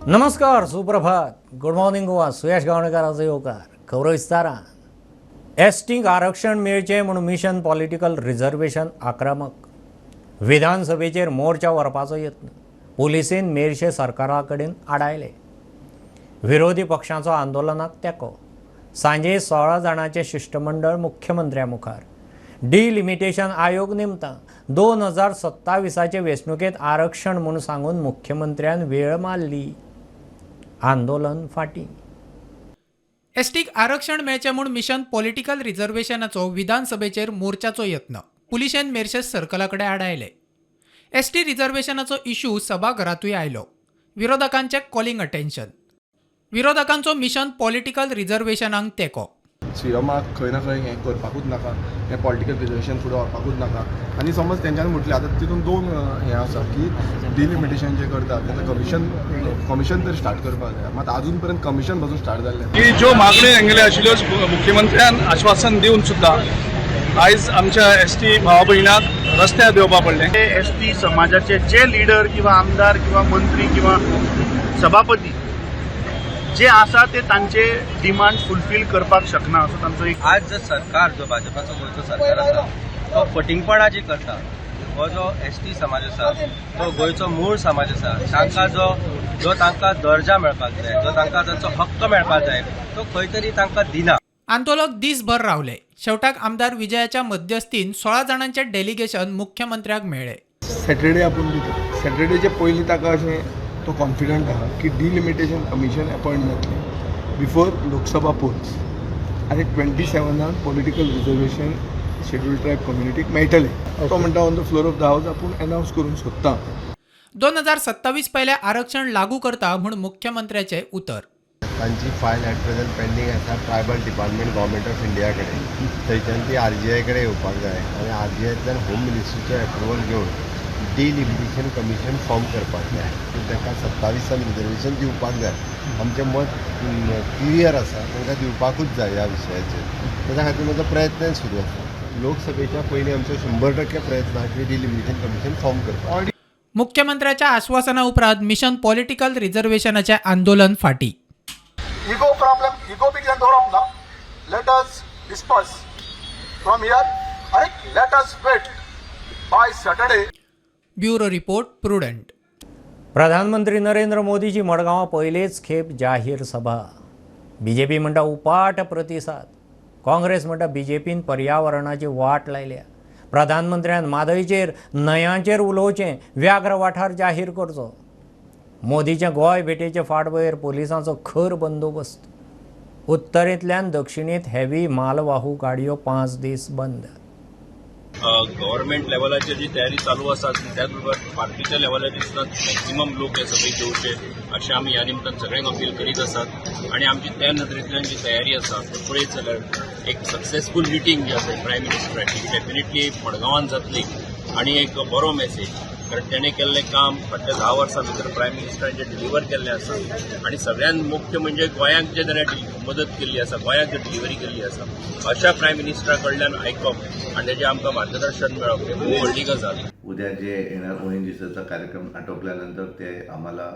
नमस्कार, सुप्रभात, good morning Goa. सुयश गावणेकाराचो येवकार. खबरो विस्तारान. एसटींक आरक्षण मेळचें म्हूण मिशन पॉलिटिकल रिझर्वेशन आक्रमक. विधानसभेचेर मोर्चा व्हरपाचो यत्न. पुलिसेन मेरशे सरकारा कडेन आडायले. विरोधी पक्षांचो आंदोलनाक तेंको. सांजे 16 जाणांचें शिश्टमंडळ मुख्यमंत्र्या मुखार. डिलिमिटेशन आयोग नेमता. 2027 वेंचणुकेंत आरक्षण म्हूण सांगून मुख्यमंत्र्यान वेळ मारली. आंदोलन फाटीं. एसटीक आरक्षण मेळचें म्हूण मिशन पॉलिटिकल रिझर्वेशनाचो विधानसभेचेर मोर्चाचो यत्न. पुलिशेन मेरशे सर्कला कडेन आडायले. एसटी रिझर्वेशनाचो इशू सभाघरांतूय आयलो. विरोधकांचें कॉलिंग अटेन्शन. विरोधकांचो मिशन पॉलिटिकल रिझर्वेशनाक तेंको. श्रीरामाक खंय ना खंय हें करपाकूच नाका, हें पॉलिटिकल रिजर्वेशन फुडें व्हरपाकूच नाका. आनी समज तेंच्यांनी म्हटलें आतां तितून दोन हें आसा की डिलिमिटेशन जें करता तेन्ना कमिशन तर स्टार्ट करपाक जाय, मात आजून पर्यंत कमिशन पासून स्टार्ट जाल्लें. की ज्यो मागण्यो हेंगेल्यो आशिल्ल्यो मुख्यमंत्र्यान आश्वासन दिवन सुद्दां आयज आमच्या एस टी भावा भयणांक रस्त्यार देंवपा पडलें. एस टी समाजाचे जे लिडर किंवा आमदार किंवा मंत्री किंवा सभापती जे आसा ते तांचे डिमांड फुलफील करपाक शकना असो तांचो एक. आज जो सरकार, जो भाजपाचो गोंयचो सरकार आसा तो फटींगपणां जी करता, हो जो एस टी समाज आसा तो गोंयचो मूळ समाज आसा, तांकां जो तांकां दर्जा मेळपाक जाय, जो तांकां तांचो हक्क मेळपाक जाय तो खंय तरी तांकां दिना. आंदोलक दीसभर रावले. शेवटाक आमदार विजयाच्या मध्यस्थीन 16 जाणांचें डेलिगेशन मुख्यमंत्र्याक मेळ्ळें. सॅटर्डे आपूण दिता, सॅटर्डेचे पयलीं ताका अशें तो कॉन्फिडंट आहा की डिलिमिटेशन कमिशन अपॉयंट जातलें बिफोर लोकसभा पोल्स आनी 27 पॉलिटिकल रिजर्वेशन शेड्यूल ट्रायब कम्युनिटीक मेळटलें. तो म्हणटा on the floor of the house आपूण एनावन्स करूंक सोदता. 2027 पयलें आरक्षण लागू करता म्हूण मुख्यमंत्र्याचें उतर. तांची फायल एट प्रेझेंट पेंडींग आसा tribal department government of India कडेन. थंयच्यान ती आरजीआय कडेन येवपाक जाय आनी आरजीआयंतल्यान होम मिनिस्ट्रीचो एप्रुवल घेवन डिलिमिटेशन कमिशन फॉर्म करपाक जाय. तांकां 27 रिजर्वेशन दिवपाक जाय. आमचें मत क्लियर आसा, तांकां दिवपाकूच जाय ह्या विशयाचेर. ताच्या खातीर म्हजो प्रयत्न सुरू आसा. लोकसभेच्या पयलीं आमचो 100% प्रयत्न आहा की डिलिमिटेशन कमिशन फॉर्म करपाक. मुख्यमंत्र्याच्या आश्वासना उपरांत मिशन पॉलिटिकल रिझर्वेशनाचें आंदोलन फाटीं. इगो प्रॉब्लम, इगो बी कितें दवरप ना. Let us disperse from here आनी let us wait by Saturday. Bureau report, Prudent. प्रधानमंत्री नरेंद्र मोदीची मडगांवां पयलेच खेप जाहीर सभा. बीजेपी म्हणटा उपाट प्रतिसाद. काँग्रेस म्हणटा बीजेपीन पर्यावरणाची वाट लायल्या. प्रधानमंत्र्यान म्हादयचेर न्हंयांचेर उलोवचें, व्याघ्र वाठार जाहीर करचो. मोदीचे गोंय भेटेचे फाटभुंयेर पुलिसांचो खर बंदोबस्त. उत्तरेंतल्यान दक्षिणेंत हेवी मालवाहू गाडयो 5 दीस बंद. गव्हर्मेंट लेवलाचेर जी तयारी चालू आसा, त्याच बरोबर पार्टीच्या लेवलाचेर सुद्दां मॅक्झिमम लोक हे सभेक येवचे अशें आमी ह्या निमतान सगळ्यांक अपील करीत आसात. आनी आमची त्या नदरेंतल्यान जी तयारी आसा ती पळयत जाल्यार एक सक्सेसफूल मिटींग जी आसा प्रायम मिनिस्टराची डेफिनेटली मडगांवान जातली आनी एक बरो मेसेज, कारण तेणें केल्लें काम फाटल्या 10 वर्सां भितर प्रायम मिनिस्टरान जें डिलिव्हर केल्लें आसा आनी सगळ्यांत मुख्य म्हणजे गोंयांक जे ताणें मदत केल्ली आसा, गोंयांक जे डिलिव्हरी केल्ली आसा, अशा प्रायम मिनिस्टरा कडल्यान आयकप आनी तेजें आमकां मार्गदर्शन मेळप हे खूब व्हडली गजाल. उद्या जे येणार ओएनजीसीचा कार्यक्रम आटोपल्यानंतर ते आम्हाला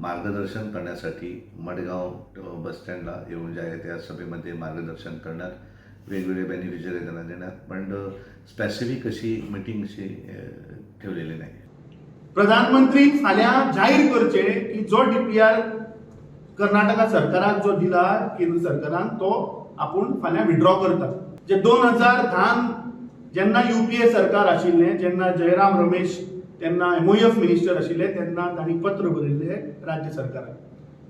मार्गदर्शन करण्यासाठी मडगाव बसस्टँडला येऊन जे आहे त्या सभेमध्ये मार्गदर्शन करणार, वेगवेगळे बेनिफिशरी त्यांना देणार, पण स्पेसिफिक अशी मिटिंग अशी ठेवलेली नाही. प्रधानमंत्री फाल्यां जाहीर करचे की जो डीपीआर कर्नाटका सरकाराक जो दिला केंद्र सरकारान तो आपूण फाल्यां विड्रॉ करता. जे 2010 जेन्ना युपीए सरकार आशिल्लें, जेन्ना जयराम रमेश तेन्ना एमओएफ मिनिस्टर आशिल्ले, तेन्ना तांणी पत्र बरयल्लें राज्य सरकाराक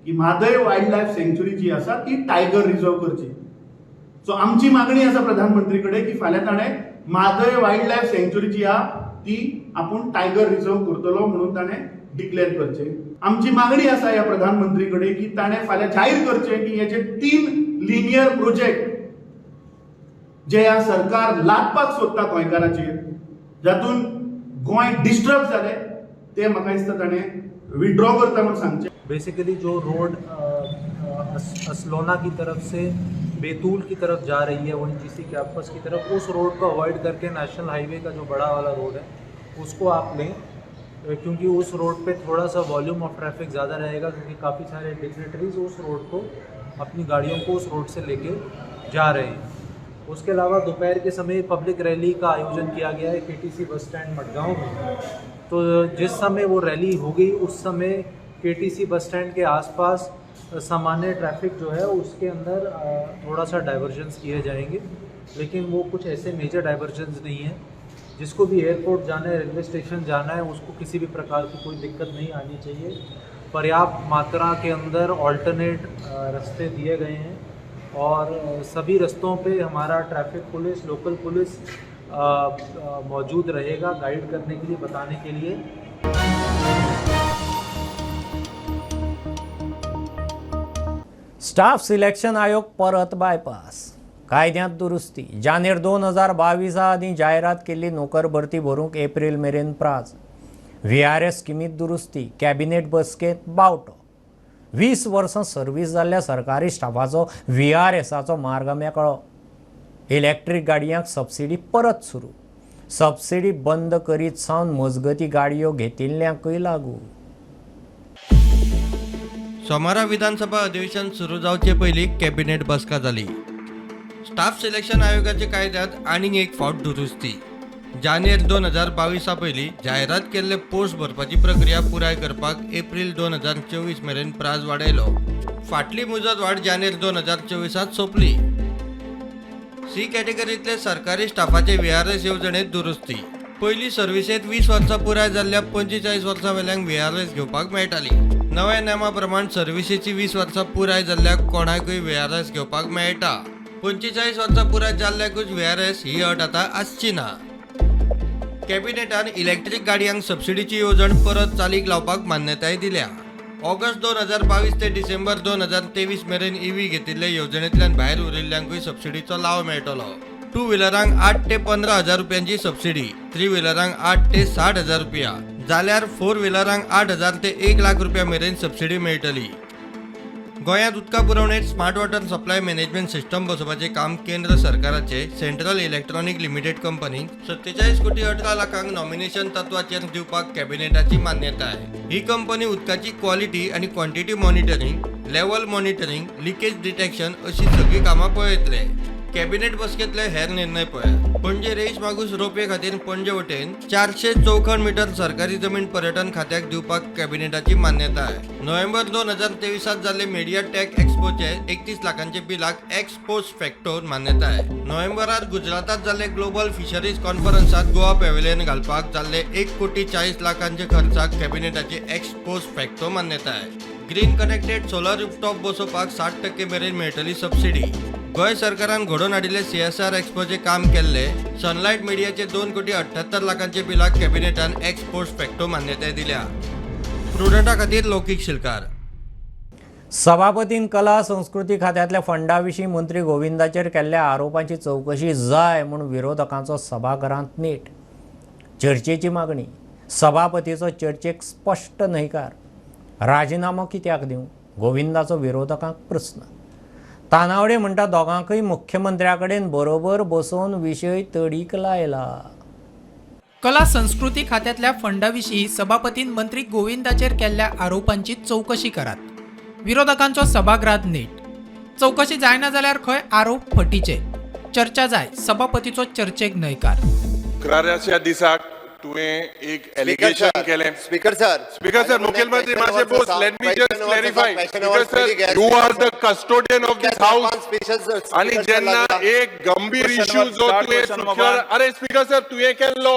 की म्हादय वायल्ड लायफ सँक्च्युरी जी आसा ती टायगर रिजर्व करची. सो आमची मागणी आसा प्रधानमंत्री कडेन की फाल्यां ताणें म्हादय वायल्ड लायफ सँक्च्युरी जी आहा ती आपूण टायगर रिजर्व करतलो म्हणून ताणें डिक्लेअर करचें. आमची मागणी आसा ह्या प्रधानमंत्री कडेन की ताणें फाल्यां जाहीर करचें की हे जे 3 लिनियर प्रोजेक्ट जे ह्या सरकार लादपाक सोदता गोंयकाराचेर, जातून गोंय डिस्टर्ब जालें, ते म्हाका दिसता ताणें विड्रॉ करता म्हूण सांगचें. बेसिकली जो रोड असलोना की तरफ से बैतूल की तरफ जा रही है, ओएनजीसी कैंपस की तरफ, उस रोड को अवॉइड करके नेशनल हाईवे का जो बड़ा वाला रोड है उसको आप लें. क्योंकि उस रोड पे थोड़ा सा वॉल्यूम ऑफ ट्रैफिक ज़्यादा रहेगा, क्योंकि काफ़ी सारे डिग्नेटरीज उस रोड को अपनी गाड़ियों को उस रोड से लेके जा रहे हैं। उसके अलावा दोपहर के समय पब्लिक रैली का आयोजन किया गया है केटीसी बस स्टैंड मडगांव में। तो जिस समय वो रैली होगी उस समय केटीसी बस स्टैंड के आसपास सामान्य ट्रैफिक जो है उसके अंदर थोड़ा सा डाइवर्जन्स किए जाएंगे, लेकिन वो कुछ ऐसे मेजर डाइवर्जन्स नहीं है। जिसको भी एयरपोर्ट जाना है, रेलवे स्टेशन जाना है, उसको किसी भी प्रकार की कोई दिक्कत नहीं आनी चाहिए। पर्याप्त मात्रा के अंदर ऑल्टरनेट रास्ते दिए गए हैं और सभी रास्तों पे हमारा ट्रैफिक पुलिस, लोकल पुलिस मौजूद रहेगा गाइड करने के लिए, बताने के लिए। स्टाफ सिलेक्शन आयोग परत बायपास, कायद्यांत दुरुस्ती। जानेर 2022 आदीं जायरात केल्ली नोकर भरती भरूंक एप्रील मेरेन प्राज। व्हीआरएस स्किमींत दुरुस्ती, कॅबिनेट बसकेंत बावटो। 20 वर्सां सर्वीस जाल्ल्या सरकारी स्टाफाचो व्हीआरएसाचो मार्ग मेकळो। इलेक्ट्रीक गाडयांक सबसिडी परत सुरू। सबसिडी बंद करीत सावन मजगती गाडयो घेतिल्ल्यांकूय लागू। सोमारा विधानसभा अधिवेशन सुरू जावचे पयलीं कॅबिनेट बसका जाली। स्टाफ सिलेक्शन आयोगाच्या कायद्यांत आनीक एक फावट दुरुस्ती। जानेर 2022 पयलीं जायरात केल्ले पोस्ट भरपाची प्रक्रिया पुराय करपाक एप्रील 2024 मेरेन प्राज वाडयलो। फाटली मुजत वाड जानेर 2024 सोंपली। सी कॅटेगरींतले सरकारी स्टाफाचे व्हीआरएस येवजणेंत दुरुस्ती। पयलीं सर्विसेंत 20 वर्सां पुराय जाल्ल्या 45 वर्सां वेल्यांक व्हीआरएस घेवपाक मेळटाली। नव्या नेमा प्रमाण सर्विसेची 20 वर्सां पुराय जाल्ल्या कोणाकूय व्हीआरएस घेवपाक मेळटा। 45 वर्सां पुराय जाल्ल्याकूच व्हीआरएस ही अट आतां आसची ना। कॅबिनेटान इलेक्ट्रीक गाडयांक सबसिडीची येवजण परत चालीक लावपाक मान्यताय दिल्या। ऑगस्ट 2022 ते डिसेंबर 2023 मेरेन ईव्ही घेतिल्ले येवजणेंतल्यान भायर उरिल्ल्यांकूय सबसिडीचो लाव मेळटलो। टू व्हिलरांक 8 ते 15 हजार रुपयांची सबसिडी, थ्री व्हिलरांक 8 ते 60 हजार रुपया, जाल्यार फोर व्हिलरांक 8 हजार ते 1 लाख रुपया मेरेन सबसिडी मेळटली। गोंयांत उदका पुरवणेंत smart water supply management system बसोवपाचें काम केंद्र सरकाराचे सेंट्रल इलेक्ट्रॉनिक लिमिटेड कंपनीक 47 कोटी 18 लाखांक नॉमिनेशन तत्वाचेर दिवपाक कॅबिनेटाची मान्यताय। ही कंपनी उदकाची क्वॉलिटी आनी quantity monitoring, level monitoring, leakage detection अशी सगळीं कामां पळयतले। कॅबिनेट बसकेंतले हेर निर्णय पळयात। पणजे रेईश मागूस रोपवे खातीर पणजे वटेन 400 चौखण मिटर सरकारी जमीन पर्यटन खात्याक दिवपाक कॅबिनेटाची मान्यताय। नोव्हेंबर 2023 जाल्ले मिडिया टेक एक्सपोचे 31 लाखांचे बिलाक एक्स पोस्ट फॅक्टो मान्यताय। नोव्हेंबरात गुजरातात जाल्ले ग्लोबल फिशरीज कॉन्फरन्सात गोवा पॅव्हिलियन घालपाक जाल्ले 1 कोटी 40 लाखांचे खर्चाक कॅबिनेटाची एक्स पोस्ट फॅक्टो मान्यताय। ग्रीन कनेक्टेड सोलर रुफटॉप बसोवपाक 60% मेरेन मेळटली सबसिडी। गोंय सरकारान घडोवन हाडिल्ले सीएसआर एक्सपोचे काम केल्ले सनलायट मिडियाचे 2 कोटी 78 लाखांचे बिलाक कॅबिनेटान एक्स पोस्ट फॅक्टो मान्यताय दिल्या। प्रुडंटा खातीर लौकीक शिलकार। सभापतीन कला संस्कृती खात्यांतल्या फंडा विशीं मंत्री गोविंदाचेर केल्ल्या आरोपांची चवकशी जाय म्हूण विरोधकांचो सभाघरांत नेट। चर्चेची मागणी, सभापतीचो चर्चेक स्पश्ट न्हयकार। राजिनामो कित्याक दिवं, गोविंदाचो विरोधकांक प्रस्न। तानावडे म्हणटा दोगांकूय मुख्यमंत्र्या कडेन बरोबर बसोवन विशय तडीक लायला। कला संस्कृती खात्यांतल्या फंडा विशीं सभापतीन मंत्री गोविंदाचेर केल्ल्या आरोपांची चवकशी करात। विरोधकांचो सभागृहात नेट। चवकशी जायना जाल्यार खंय आरोप फटीचे। चर्चा जाय, सभापतीचो चर्चेक न्हयकार। शुक्राराच्या दिसाक तुवें एक एलिगेशन केलें। स्पीकर सर, मुख्यमंत्री मातशें Bose, let me just clarify. Speaker sir, you are the custodian of this house. आनी जेन्ना एक गंभीर इश्यू जो तुवें, अरे स्पीकर सर तुवें केल्लो,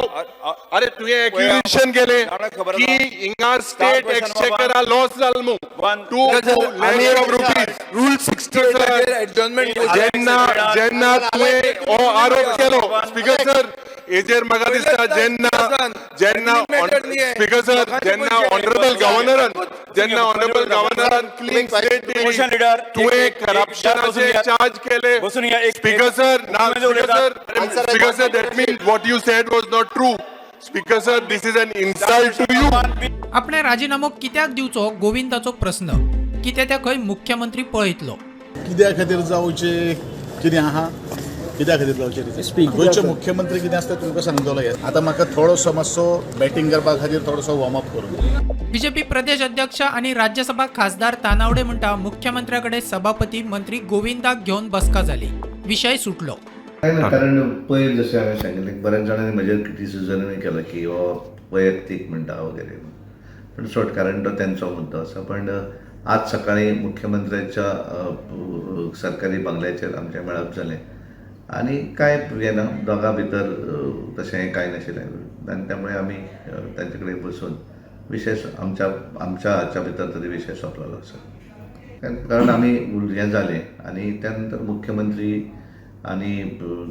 अरे तुवें एक्युजेशन केलें की हिंगा स्टेट एक्सचेकरा लॉस जाल मू 2 lakh of rupees. Rule 68 adjournment. जेन्ना जेन्ना तुवें हो आरोप केलो स्पीकर सर, एजेर म्हाका दिसता जेन्ना जेन्ना स्पीकर सर जेन्ना ऑनरेबल गव्हर्नरान क्लीन स्टेट दिली, तुवें करप्शनाचे चार्ज केले। स्पीकर सर ना, speaker sir that means what you said was not true. Speaker sir, this is an insult to you. आपणे राजिनामो कित्याक दिवचो गोविंदाचो प्रस्न। कितें तें खंय मुख्यमंत्री पळयतलो। कित्या खातीर जावचें कितें आहा, कित्या खातीर जावचें? गोंयचे मुख्यमंत्री कितें आसता तुमकां सांगतलो. आतां म्हाका थोडोसो मातसो बॅटींग करपा खातीर थोडोसो वॉर्मअप करूं. बीजेपी प्रदेश अध्यक्ष आणि राज्यसभा खासदार तानावडे म्हणटा मुख्यमंत्र्याकडे सभापती मंत्री गोविंदाक घेवन बसका जाली, विशय सुटलो. कारण पयर जशें हांवें सांगिल्लें बऱ्याच जाणांनी म्हजेर क्रिटिसिजमूय केलां की हो वैयक्तीक म्हणटा वगैरे, पण सोड, कारण तो त्यांचो मुद्दो आसा. पण आज सकाळी मुख्यमंत्र्याच्या सरकारी बंगल्याचेर आमचें मेळप जालें आनी कांय हें ना, दोगां भितर तशें कांय नाशिल्लें आनी त्यामुळे आमी तांचे कडेन बसून विशय आमच्या आमच्या हाच्या भितर तरी विशय सोंपलेलो आसा. कारण आमी हें जालें आनी त्या नंतर मुख्यमंत्री आनी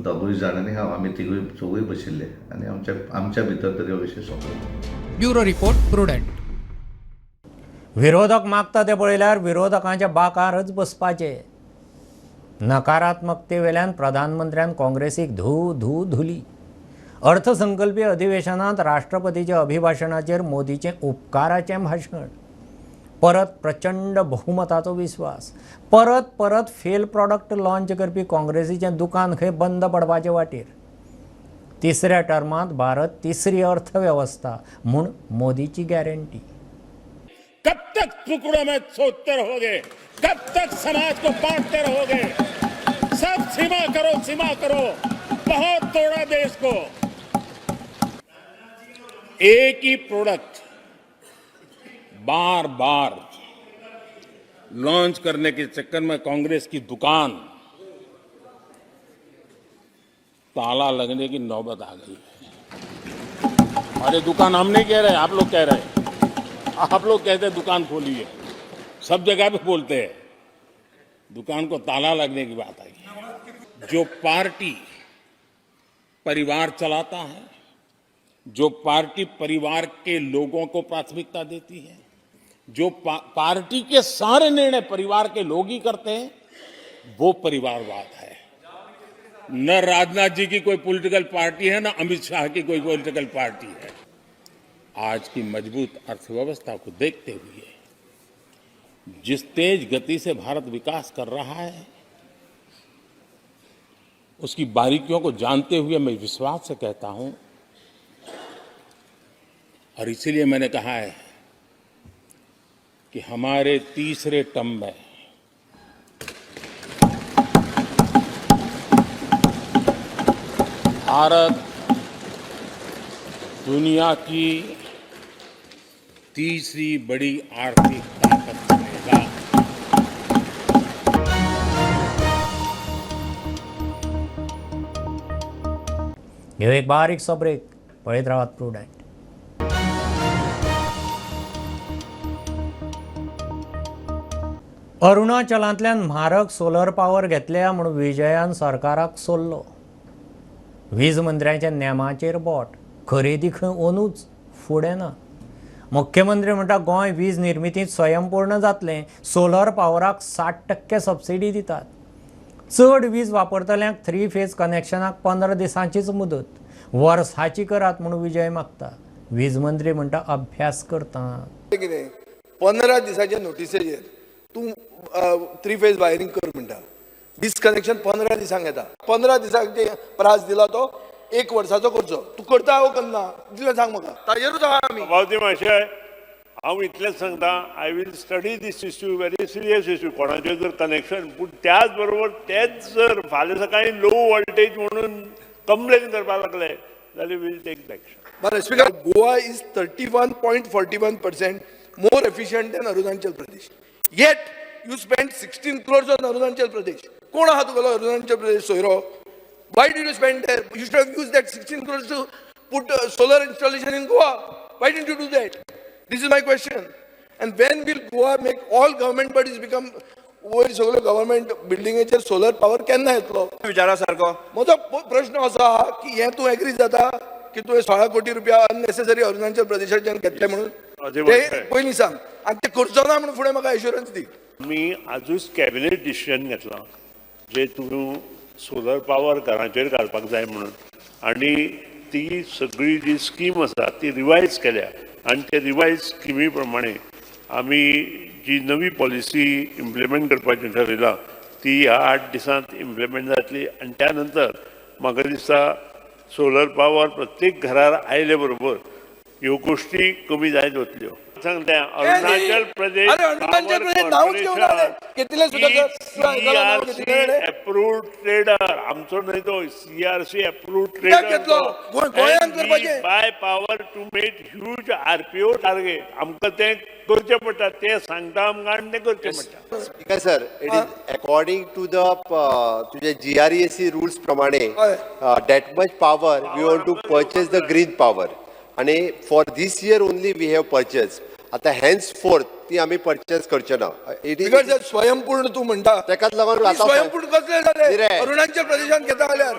दोगूय जाण आनी हांव आमी तिगूय चौगूय बशिल्ले आनी आमच्या आमच्या भितर तरी हो विशय सोंपलो. Bureau report, Prudent. विरोधक मागता ते पळयल्यार विरोधकांच्या बाकारच बसपाचे. नकारात्मकतेवेल्यान प्रधानमंत्र्यान काँग्रेसीक धू धू धुली. अर्थसंकल्पीय अधिवेशनांत राष्ट्रपतीच्या अभिभाशणाचेर मोदीचें उपकाराचें भाशण, परत प्रचंड बहुमताचो विस्वास, परत परत फेल प्रॉडक्ट लॉन्च करपी काँग्रेसीचें दुकान खंय बंद पडपाचे वाटेर. तिसऱ्या टर्मांत भारत तिसरी अर्थवेवस्था म्हूण मोदीची गॅरंटी. कब तक टुकड़ों में सोचते रहोगे? कब तक समाज को बांटते रहोगे? सब सीमा करो, सीमा करो, बहुत तोड़ा देश को. एक ही प्रोडक्ट बार बार लॉन्च करने के चक्कर में कांग्रेस की दुकान ताला लगने की नौबत आ गई है. अरे दुकान हम नहीं कह रहे, आप लोग कह रहे हैं. आप लोग कहते हैं दुकान खोली है, सब जगह पे बोलते हैं दुकान को ताला लगने की बात आई है. जो पार्टी परिवार चलाता है, जो पार्टी परिवार के लोगों को प्राथमिकता देती है, जो पार्टी के सारे निर्णय परिवार के लोग ही करते हैं, वो परिवारवाद है. न राजनाथ जी की कोई पॉलिटिकल पार्टी है, न अमित शाह की कोई पॉलिटिकल पार्टी है. आज की मजबूत अर्थव्यवस्था को देखते हुए जिस तेज गति से भारत विकास कर रहा है, उसकी बारीकियों को जानते हुए मैं विश्वास से कहता हूं, और इसीलिए मैंने कहा है कि हमारे तीसरे टर्म में भारत दुनिया की तीसरी बड़ी आर्थिक ताकत बनेगा. घेऊ एक बारीकसो ब्रेक, पळयत रावात प्रुडंट. अरुणाचलांतल्यान म्हारग सोलर पावर घेतल्या म्हूण विजयान सरकाराक सोल्लो. वीज मंत्र्यांच्या नेमाचेर बोट, खरेदी खंय ओनूच फुडें ना. मुख्यमंत्री म्हणटा गोंय वीज निर्मितींत स्वयंपूर्ण जातलें, सोलर पावराक 60% सबसिडी दितात. चड वीज वापरतल्यांक 3 फेज कनेक्शनाक 15 दिसांचीच मुदत, वर्साची करात म्हूण विजय मागता. वीज मंत्री म्हणटा अभ्यास करता. कितें 15 दिसांच्या नोटिसेचेर तूं 3 फेज वायरींग कर म्हणटा, डिस्कनेक्शन 15 दिसांक येता. 15 दिसांक ते प्रास दिला तो 1 वर्साचो करचो. तूं करता वो करना इतलें सांग म्हाका, ताजेरूच आहा आमी. सभापती मातशें हांव इतलेंच सांगता, I will study this issue, very serious issue. कोणाचें जर कनेक्शन, पूण त्याच बरोबर तेच जर फाल्यां सकाळीं लो वोल्टेज म्हणून कंप्लेन करपाक लागले जाल्यार will take action. बरें speaker, Goa is 31.41% more efficient than Arunachal Pradesh, yet you spend 16 crores on Arunachal Pradesh. कोण आहा तुगेलो अरुणाचल प्रदेश सोयरो? Why did you spend there? You should have used that 16 crores to put solar installation in Goa. Why didn't you do that? This is my question. And when will Goa make all government bodies become वयर सगळ्यो government बिल्डिंगेचेर solar power केन्ना येतलो? विचारा सारको म्हजो प्रश्न असो आहा की हें तूं एग्री जाता की तुवें 16 कोटी रुपया अननेसेसरी अरुणाचल प्रदेशाच्यान घेतले म्हणून? ते पयलीं सांग, आनी ते करचो ना म्हणून फुडें म्हाका एश्युरन्स दी. आमी आजूच कॅबिनेट डिसिजन घेतलां जे तूं सोलर पावर घराचेर घालपाक जाय म्हणून, आनी ती सगळी जी स्कीम आसा ती रिवायज केल्या आनी ते रिवायज स्किमी प्रमाणे आमी जी नवी पॉलिसी इम्प्लिमेंट करपाचें ठरयलां ती ह्या 8 दिसांत इम्प्लिमेंट जातली आनी त्या नंतर म्हाका दिसता सोलर पावर प्रत्येक घरार आयले बरोबर ह्यो गोश्टी कमी जायत वतल्यो. सांगता अरुणाचल प्रदेश अप्रूव्ड ट्रेडर आमचो न्हय तो, CRC approved trader buy power to meet huge RPO target. आमकां तें करचें पडटा, तें सांगता आमकां आनी तें करचें पडटा. Speaker sir, it is according to the तुजे GRESC rules प्रमाणे that much power we want to purchase the green power आनी for this year only we have purchase. आतां हेन्स फोर्थ ती आमी पर्चेस करचे ना. It is स्वयंपूर्ण तूं म्हणटा तेकाच लागून स्वयंपूर्ण कसले जाले अरुणाचल प्रदेशांत घेता जाल्यार.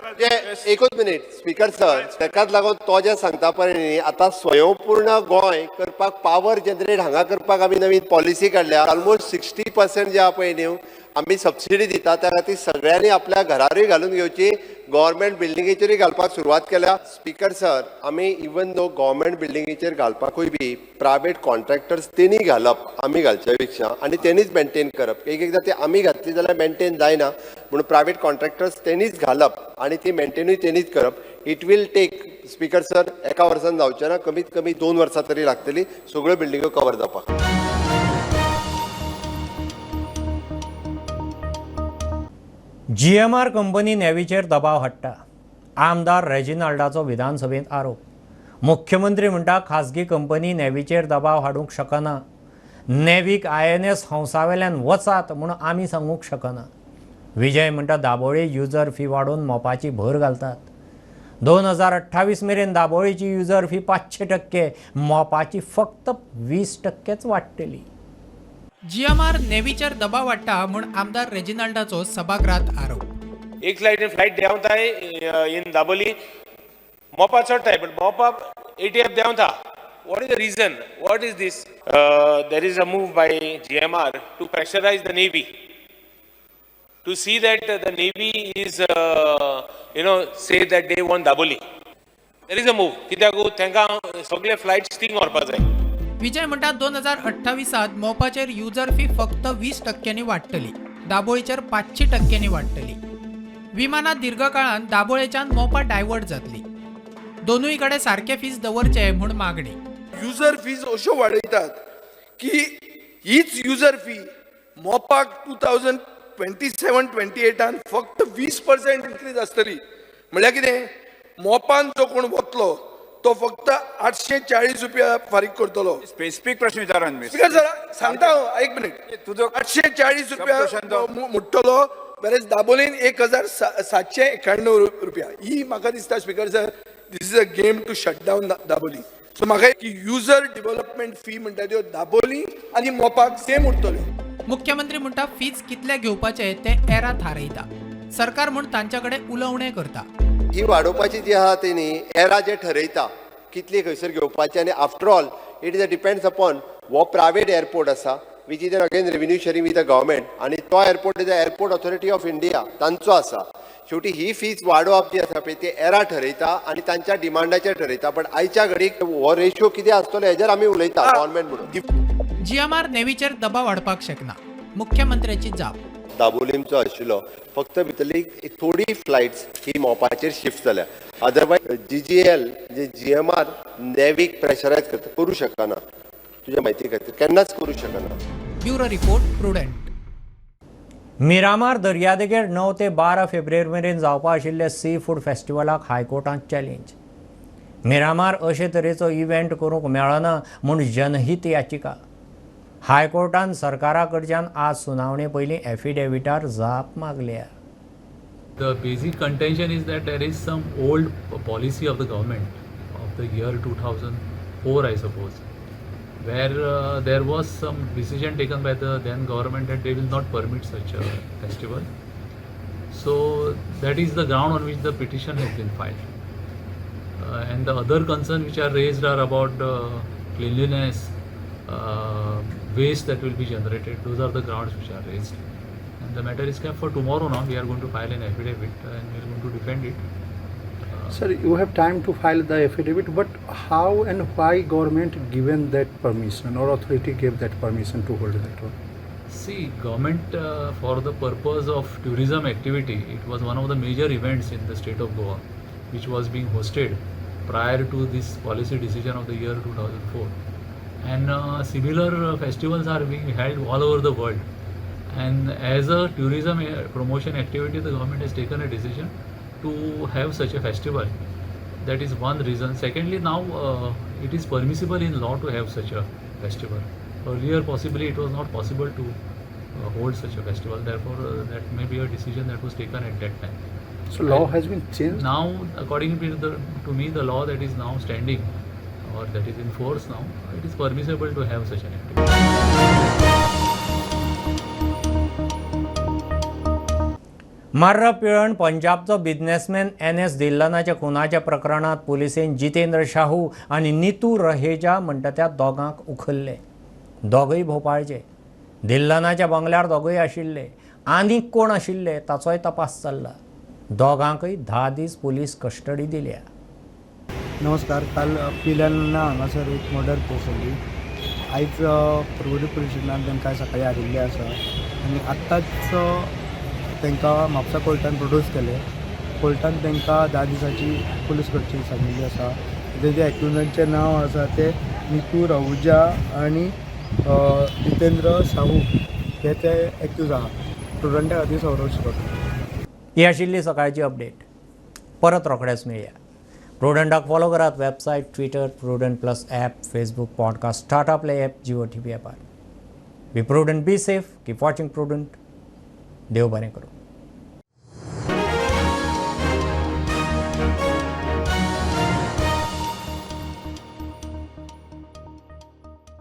एकूच मिनीट स्पीकर सर, तेकाच लागून तो जें सांगता पळय न्ही, आतां स्वयंपूर्ण गोंय करपाक पावर जनरेट हांगा करपाक आमी नवीन पॉलिसी काडल्या. ऑलमोस्ट 60% जे आहा पळय न्हू आमी सबसिडी दिता, त्या खातीर सगळ्यांनी आपल्या घरारूय घालून घेवची, गव्हर्मेंट बिल्डिंगेचेरूय घालपाक सुरवात केल्या. स्पीकर सर, आमी इवन दो गव्हर्मेंट बिल्डिंगेचेर घालपाकूय बी प्रायवेट कॉन्ट्रॅक्टर्स तेणी घालप, आमी घालच्या पेक्षा, आनी तेणीच मेनटेन करप. एक एकदां ते आमी घातली जाल्यार मेनटेन जायना म्हणून प्रायवेट कॉन्ट्रॅक्टर्स तेणीच घालप आनी ती मेनटेनूय तेणीच करप. It will take speaker sir एका वर्सान जावचें ना, कमीत कमी 2 वर्सां तरी लागतली सगळ्यो बिल्डिंगो कवर जावपाक. GMR company नेवीचेर दबाव हाडटा, आमदार रेजिनाल्डाचो विधानसभेंत आरोप. मुख्यमंत्री म्हणटा खाजगी कंपनी नेवीचेर दबाव हाडूंक शकना, नेवीक INS हंसावेल्यान वचात म्हूण आमी सांगूंक शकना. विजय म्हणटा दाबोळी युजर फी वाडोवन मोपाची भर घालतात. 2028 मेरेन दाबोळीची युजर फी 500%, मोपाची फक्त 20% वाडटली. GMR नेवीचेर दबाव हाडटा म्हूण आमदार रेजिनाल्डाचो सभागृहात आरोप. एक फ्लायट देंवताय इन दाबोली, मोपा चडटाय, बट मोपा ATF देंवता. What is the reason? What is this? There is a move by GMR to pressurize the Navy, to see that the Navy is, say that they want Dabolim. There is a move. कित्याक तांकां सगळे flights thing व्हरपा जाय. विजय म्हणटा 2028 मोपाचेर user fee फक्त 20% वाडटली, दाबोळीचेर 500% वाडटली. विमानां दीर्घकाळान दाबोळेच्यान Mopa divert जातली. दोनूय कडेन सारके फीज दवरचे म्हूण मागणी. युजर फीज अश्यो वाडयतात की हीच युजर फी मोपाक 2027-28 फक्त 20% इन्क्रीज आसतली. म्हणल्यार कितें, मोपान जो कोण वतलो तो फक्त 840 रुपया फारीक करतलो. स्पेसिफीक प्रश्न विचारान स्पीकर सर सांगता हांव, एक मिनीट. तुजो 840 रुपया मोडटलो, वेरेज दाबोलीन 1791 रुपया. ही म्हाका दिसता speaker sir, this is a game to shut down Dabolim. So म्हाका की युजर डेव्हलपमेंट फी म्हणटा त्यो दाबोली आनी मोपाक सेम उरतल्यो. मुख्यमंत्री म्हणटा फीज कितले घेवपाचे ते एरा थारयता, सरकार म्हूण तांच्या कडेन उलोवणें करता. ही वाडोवपाची जी आहा ती न्ही एरा जे ठरयता कितली खंयसर घेवपाची, आनी after all it is a depends upon हो प्रायवेट एअरपोर्ट आसा which is again revenue sharing with the government, आनी तो airport is a airport authority of India तांचो आसा. शेवटी ही फीज वाडोवप जी आसा पळय ती एरा ठरयता आनी तांच्या डिमांडाचेर ठरयता. बट आयच्या घडीक हो रेशियो कितें आसतलो हेजेर आमी उलयता गव्हर्मेंट म्हणून. GMR नेवीचेर दबाव हाडपाक शकना, मुख्यमंत्र्याची जाप. दाबोलीमचो आशिल्लो फक्त भितरली थोडी फ्लायट्स ही मोपाचेर शिफ्ट जाल्या, अदरवायज GGL जे GMR नेवीक प्रेशरायज करता करूं शकना, तुज्या म्हायती खातीर केन्नाच करूं शकना. Bureau report, Prudent. Miramar दर्यादेगेर 9 ते 12 फेब्रुवारी मेरेन जावपा आशिल्ले सी फूड फेस्टिवलाक हायकोर्टांत चॅलेंज. मिरामार अशे तरेचो इव्हेंट करूंक मेळना म्हूण जनहीत याचिका. हायकोर्टान सरकारा कडच्यान आज सुनावणे पयलीं एफिडेविटार जाप मागल्या. The basic contention is that there is some old policy of the government of the year 2004, I suppose, where there was some decision taken by the then government that they will not permit such a festival. So that is the ground on which the petition has been filed. And the other concerns which are raised are about cleanliness, waste that will be generated. Those are the grounds which are raised. And the matter is kept for tomorrow now. We are going to file an affidavit and we are going to defend it. Sir, you have time to file the affidavit, but how and why government given that permission or authority gave that permission to hold that one? See, government for the purpose of tourism activity, it was one of the major events in the state of Goa, which was being hosted prior to this policy decision of the year 2004. And similar festivals are being held all over the world. And as a tourism promotion activity, the government has taken a decision to have such a festival. That is one reason. Secondly, now it is permissible in law to have such a festival. Earlier, possibly it was not possible to hold such a festival. Therefore, that may be a decision that was taken at that time. So law has been changed? Now, according to me, the law that is now standing or that is in force now, it is permissible to have such an activity. मार्रा पिळण पंजाबचो businessman N. दिल्लनाच्या खुनाच्या प्रकरणात पुलिसेन जितेंद्र शाहू आनी नितू रहेजा म्हणटा त्या दोगांक उखल्ले. दोगूय भोपाळचे. दिल्लनाच्या बंगल्यार दोगूय आशिल्ले. आनीक कोण आशिल्ले ताचोय तपास चल्ला. दोगांकय 10 दीस पुलीस कस्टडी दिल्या. नमस्कार. काल पिल्यान हांगासर एक मर्डर केस जाली. आयज पर्वरी पुलीस स्टेशनान तांकां सकाळी हाडिल्लें आसा आनी आत्तांच तांकां म्हापसा कोर्टान प्रोड्यूस केले. कोर्टान तांकां 10 दिसांची पुलीस कस्टडी सांगिल्ली आसा. तेजे एक्युजांचें नांव आसा ते नितू राहुजा आनी जितेंद्र साहू हे ते एक्यूज आहा. स्टुडंटा खातीर संरक्षण करता. ही आशिल्ली सकाळची अपडेट. परत रोखडेच मेळया. प्रुडंटाक फॉलो करात website, Twitter, Prudent plus app, Facebook, podcast, Tata Play app, Jio TV ॲपार. Be prudent, be safe, keep watching Prudent. देव बरें करूं.